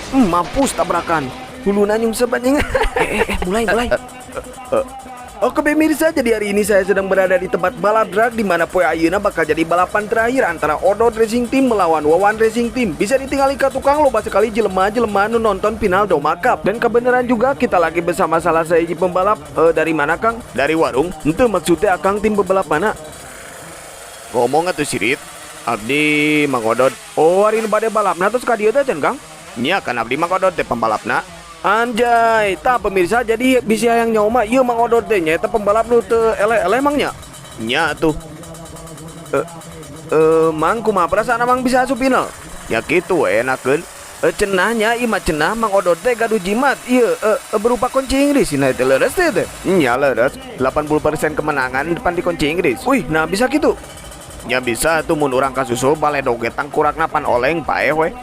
Mampus tabrakan. Huluna nyungsep, anjing. Eh, eh, eh, mulai, mulai. Oke pemirsa, jadi hari ini saya sedang berada di tempat balap drag di mana poe ayeuna bakal jadi balapan terakhir antara Odod Racing Team melawan Wawan Racing Team. Bisa ditinggali ka tukang, loba sekali jelema-jelema nu nonton final Doma Cup. Dan kebenaran juga kita lagi bersama salah sahiji pembalap. Eh, dari mana, Kang? Dari warung. Ente maksudnya Akang tim pebalap mana? Ngomong atuh, sirit. Abdi Mang Odod. Oh, hari ini bade balapna terus ka dieu teh can, Kang? Nya kan abdi Mang Odod teh pembalapna. Anjay, tah pemirsa, jadi bisa yang nyawa ieu Mang Odod teh nyaeta pembalap nu teu eleh-eleh, Mang, nya. Nya tuh. Eh, eh, Mang, kumaha perasaan Mang bisa asup final? Ya kitu we enakeun. Eh, cenahnya ieu mah cenah Mang Odod teh gaduh jimat ieu berupa kunci Inggris nah teh, leres teh teh. Nya leres, 80% kemenangan depan di kunci Inggris. Wih, nah bisa gitu. Ya bisa tuh, mun urang kasusul baledog ge tangkurakna pan oleng paeh we.